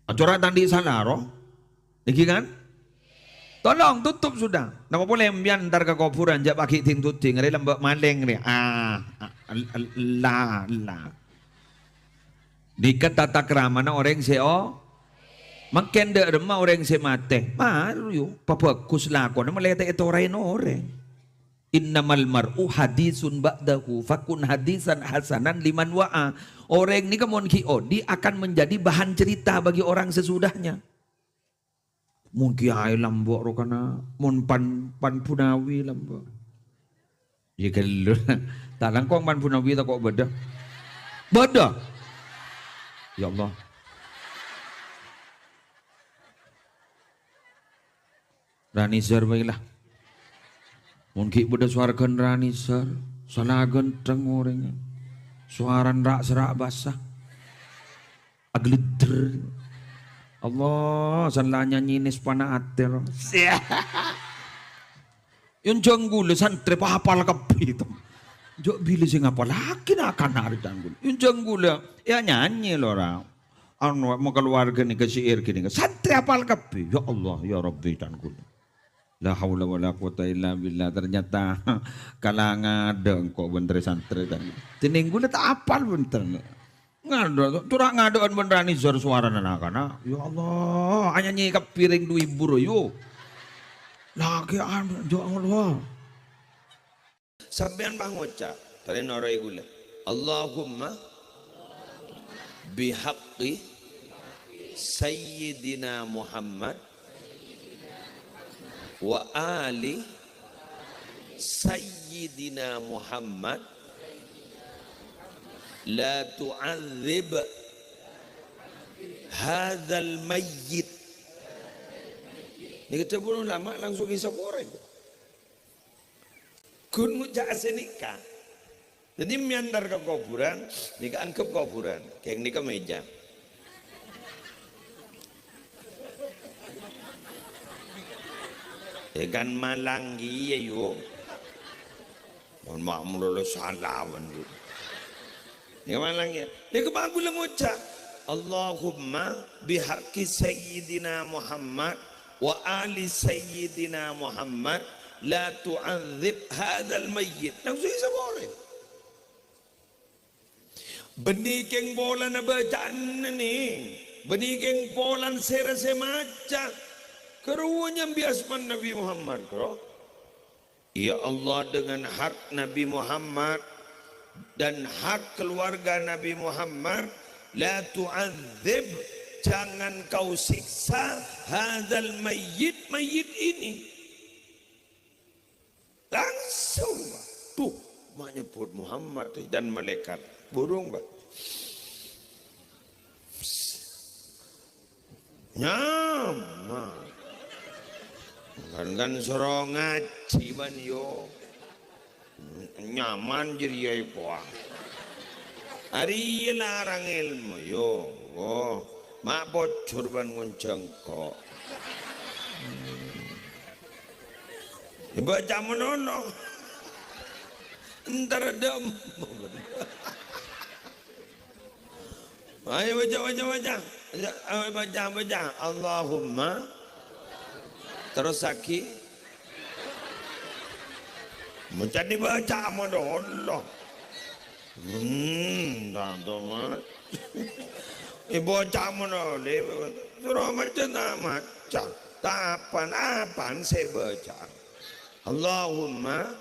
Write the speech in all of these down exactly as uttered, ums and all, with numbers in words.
Acora'an ta' andi' sala, ro? Èngghi, kan? Tolong tutup sudah. Napa polè empèyan entar ka kobhurân, jhâ' paghi' ding-duding, rè lambâ' malèng, rè. Ah, ah, la, la. Nèka tata kramana orèng sè o-, mangkèn dâ' remma orèng sè matè. Mayu, pabhâghus lakona malè ta' ètoraè orèng. "Innamal mar'u hadisun ba'dahu, fakun hadisan hasanan liman wa'a." Orèng nèka mon ghi' odi' akan menjadi bahan cerita bagi orang sesudahnya. Mon kiyaè lambâ' ro kana, mon pan, pan bunawi lambâ'. Iyâ ghâllu. Ta' langkong pan bunawi tako' bâdâ. Bâdâ. Ya Allah. Ranizar bhâi la. Mon ghi' bâdâ sowarghân Ranizar, sala ghântheng orèngnga. Sowarana ra'-sera' bâsa. Agleder. Allah, san la nyanyi nèspana atè, ro. Yun jhânggulâ santrè pahapal kabbhi, to. Jhâ' bilâ sè ngapallaghi na'-kana' rè jhânggulâ. Yun jhânggulâ, yâ nyanyi, lo, ra. Anu, ma' kalowarga nèka syair ghânèka. Santrè apal kabbhi. Ya Allah, ya Rabbi, jhânggulâ. La haula wala quwata illa billah. Ternyata kala ngadâ' engko' bân rè-santrè tadi. Dhinèng ghulâ ta' apal bhunten. Ngadâ', cora' ngadâ'ân bân Ranizar sowarana na'-kana'. Ya Allah, anyanyi kabbhi rèng du ibu rowa. Lagi anu, ya Allah. Sampèyan pangoca', tarè noro'è ghulâ. Allahumma bihaqqi Sayyidina Muhammad wa ali Sayyidina Muhammad la tu'adzib hadzal mayyit. Nèka dhâbuna ulama langsung èsaporè. Ghun ngoca' sanèka. Dhâddhi mèyantar ka kobhurân, nèka anggep kobhurân. Kèng nèka mèja. Yâ kan malang ghiyâ, yu. Mon ma'mur lo salaman, yu. Nèka malang, yâ. Nèka bhâghus la ngoca', "Allahumma bihaqqi Sayyidina Muhammad wa ali Sayyidina Muhammad la tu'adzib hadzal mayyit." Langsung èsaporè. Bânnè kèng polana bâca'anna, nè. Bânnè kèng polana sèra sè maca. Karowa nyambi asmana Nabi Muhammad, karo. Ya Allah, dengan hak Nabi Muhammad dan hak keluarga Nabi Muhammad, la tu'adzib, jangan kau siksa, hadzal mayyit, mayyit ini. Langsung, tuh, ma' nyebbhut Muhammad dan malaikat. Burung, Pak. Nyaman. Kan, kan soro ngajhi bân yo. Nyaman jârèya èpowa. Arèya larang èlmo yo. Oh, ma' pojhur bân ngonjhâ engko'. Èbâca manono. Entar dâ'emma. Ayo baca, baca, baca. Ayo baca, baca. Allahumma. Terus lagi. Maca dibaca, aman Allah. Hmm, tantu, Mas. Ibu baca mana? Suruh maca, tak maca. Tak apan, apan saya baca. Allahumma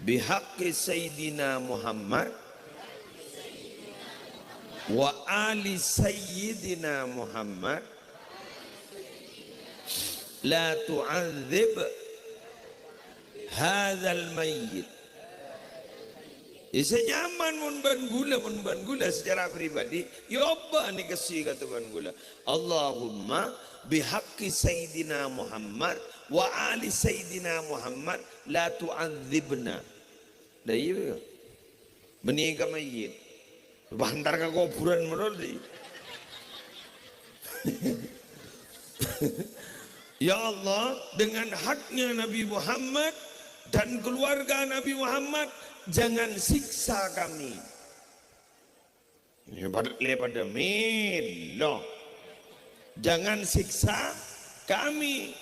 bihaqqi Sayyidina Muhammad wa ali Sayyidina Muhammad, la tu'adzib hadzal mayyit. Sè nyaman mon bân ghulâ, mon bân ghulâ secara pribadi, ya obâ nèka sè kata bân ghulâ. Allahumma bihaqqi Sayyidina Muhammad wa ali Sayyidina Muhammad la tu'adzibna. Lah iyâ. Bânnè ka mayyit. Bântar ka kobhurân manono. Ya Allah, dengan haknya Nabi Muhammad dan keluarga Nabi Muhammad, jangan siksa kami. Ya, pad-, lè padâ, amin. Loh, Jangan siksa kami.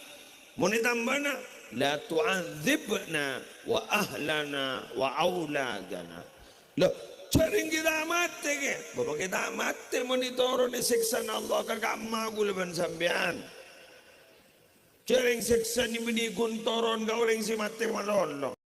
Mon ètambâna, "La tu'adzibna wa ahlana wa auladana." Loh, jhâ' rèng ghi' ta' matè, kè? Bâ' pakè ta' matè mon ètoronè sèksana Allah ka kamma kaulâ bân sampèyan. Jhâ' rèng sèksana bânnè ghun toron ka orèng sè matè malolo.